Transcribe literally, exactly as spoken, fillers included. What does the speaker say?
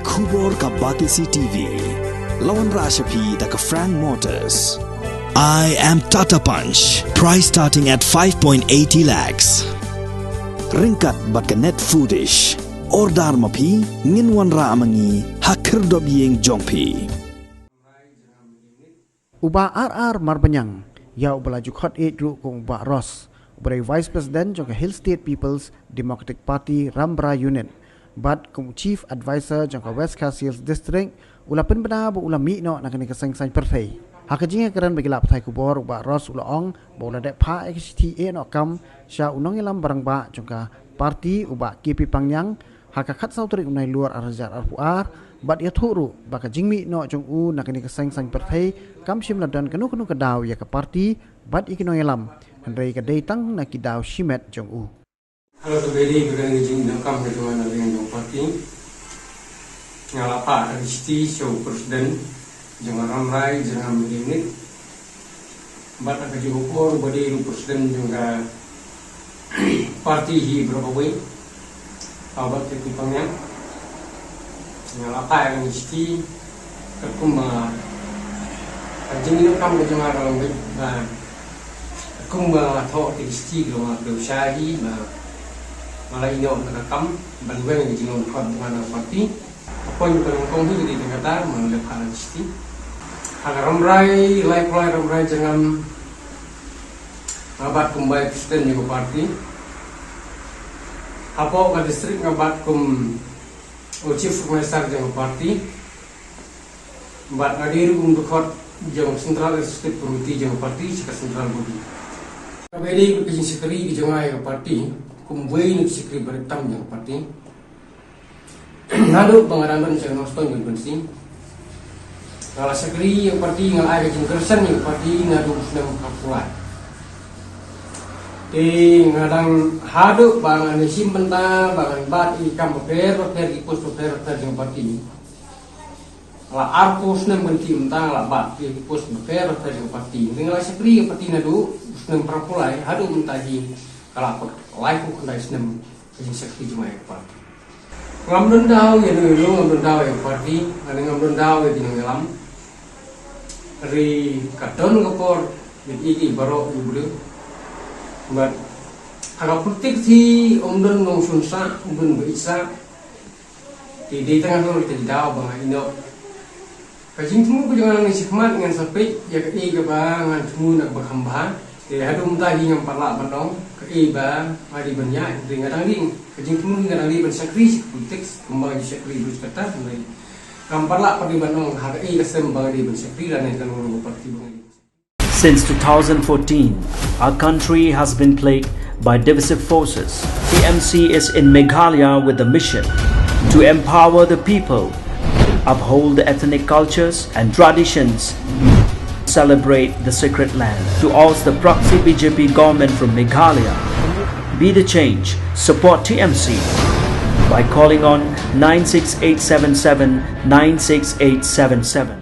Khubor ka Batesi T V. La wanrah sha phi da ka Frank Motors. I am Tata Punch. Price starting at five point eighty lakhs. Ryngkat bad ka Net Foodish. Order ma phi, ngin wanrah ma ngi ha khyrdop ïing jong phi. U Bah R R Marbaniang, ïa uba la ju khot ïeit ruh kum u Bah Ros, uba dei Vice President jong ka Hill State People's Democratic Party Rambrai Unit, bad kum u Chief Advisor jong ka West Khasi Hills District, u la pynbna ba u la mih noh na kane ka seng saiñ pyrthei. Ha ka jingïakren bad ki lad pathai khubor, u Bah Ros u la ong ba u la dep phah ïa ka shithi ïeh noh kam sha u nongïalam barangbah jong ka party, u Bah K P Pangniang, ha ka khatsaw tarik u Nailur arhajar arphew ar, bad ïathuh ruh ba ka jingmih noh jong u na kane ka seng saiñ pyrthei kam shym la don kano kano ka daw ïa ka party bad ïa ki nongïalam, hynrei ka dei tang na ki daw shimet jong u. Hello, to beri ba kane ka jingmih noh kam ka jong nga na liang jong party. Nga la phah ka shithi sha u president jong ka Rambrai Jyrngam Media Unit. Bad ha ka jingkupbor ba dei u president jong ka party hi baroh kawei, u Bah K P Pangniang. Nga la phah ïa ka shithi katkum ba ka jingïalam ka jong nga ka long beit ba katkum ba nga thoh ïa ka shithi ka long nga pynshai hi ba nga la ïeh noh na ka kam ban weng ïa ka jinglong dkhot jong nga na ka party. Ka point ba nyngkong hi ka dei tang kata, ma nga la phah ïa ka shithi. Ha ka Rambrai, Laipulai Rambrai Jyrngam, nga bat kum Vice President jong ka party. Hapoh ka district nga bat kum u Chief Organizer jong ka party. Bad nga dei ruh kum dkhot jong Central Executive Committee jong ka party sha ka Central Body. Kaba dei ka jingshakri ka jong nga ïa ka party kum uwei na ki shakri barit tam jong ka party. Naduh ba nga dang don sha ka North East Constituency, nga la shakri ïa ka party, nga la ai ka jingkyrshan ïa ka party naduh u snem arphew lai. Te nga dang, haduh ba ngan ïashim bynta, ba ngan bat ïa ki kam bapher bapher, ki post bapher bapher jong ka party. Nga la arphew snem ban kiew bynta, nga la bat ïa ki post bapher bapher jong ka party. Nga la shakri ïa ka party naduh u snem arphew lai haduh mynta hi, ka la kut laiphew khyndai snem ka jingshakri jong nga ïa ka party. Ngam don daw ïa no ïa no, ngam don daw ïa ka party, lane ngam don daw ïa ki nongïalam. Hynrei ka don ka por ïa kiei kiei baroh ïa u briew. Bad ha ka politics hi ym don nongshun sah, ym don ba ïeit sah. Te dei tang halor kata ka daw ba nga ïeh noh. Ka jingthmu ka jong nga nangne shakhmat ngan sa peit ïa kaei kaba ngan thmu na kaba kham bha. Te haduh mynta hi ngam pat lah ban ong kaei ba nga dei ban ïaid, hynrei nga dang dei, ka jingthmu hi nga dang dei ban shakri sha ka politics, kumba nga ju shakri briew kata, hynrei ngam pat lah pat dei ban ong ha kaei ka sem ba nga dei ban shakri lane ka long ka party ba nga dei. Since two thousand fourteen, our country has been plagued by divisive forces. T M C is in Meghalaya with the mission to empower the people, uphold the ethnic cultures and traditions, celebrate the sacred land. To oust the proxy B J P government from Meghalaya, be the change, support T M C by calling on nine six eight seven seven nine six eight seven seven.